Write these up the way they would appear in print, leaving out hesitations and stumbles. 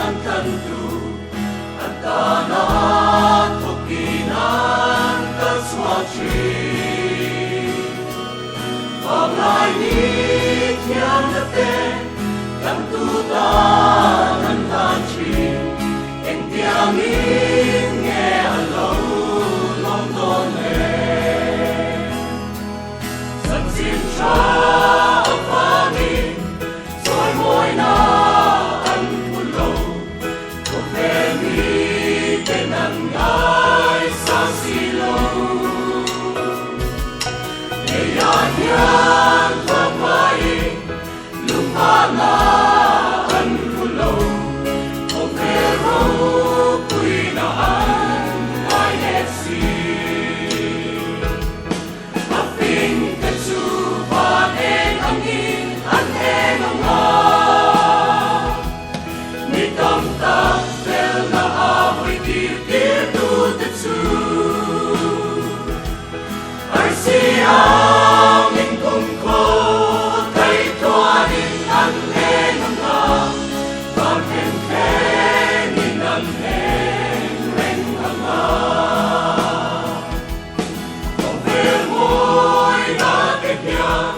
an tlan tu an tana thawkin an kal chhuak thin. Vanglai ni thiamna te kan tu tan an hlan thin, engtiangin nge an lo lawm dawn le? Chanchin tha avangin chawimawina an hmu lo, khawvel miten an ngaisang si lo. Leiah hian thawhmaiin lunghahna an hmu lo, khawvel ropuina an ngainep si. A fing te chu van eng angin an eng ang a, mi tam tak felna a hawi tir tir tu te chu Arsi angin kumkhaw tlaitluanin an eng ang a, van thleng thlengin an eng reng ang a. Khawvel mawina te hian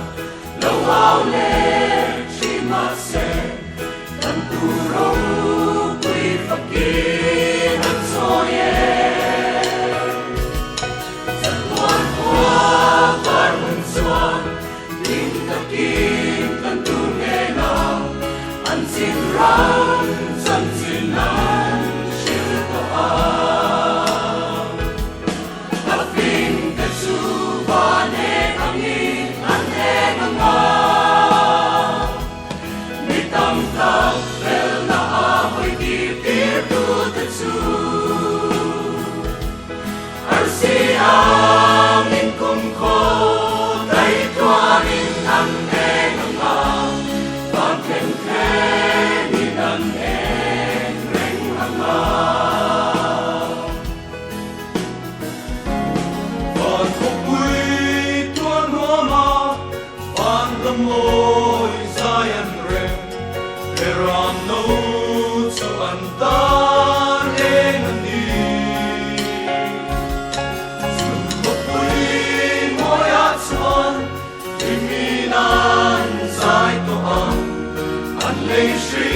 lo au leh thin mahse kan tu ropui fakin an sawi e. Chatuan khua var hmun chuan hlim takin kan tu hnenah an chin ram chanchin an hrilh tawh a. A fing te chu van eng angin an eng ang a, mi tam tak felna a hawi tir tir tu te chu arsi angin kumkhaw tlaitluanin an eng ang a, van thleng thlengin an eng reng ang a. Van khawpui tuan nuam a, van lam mawi zai an rem, he ram no chu an tan eng a ni. Chhun khawpui mawiah chuan hlimin an zai tawh ang, an lei hri.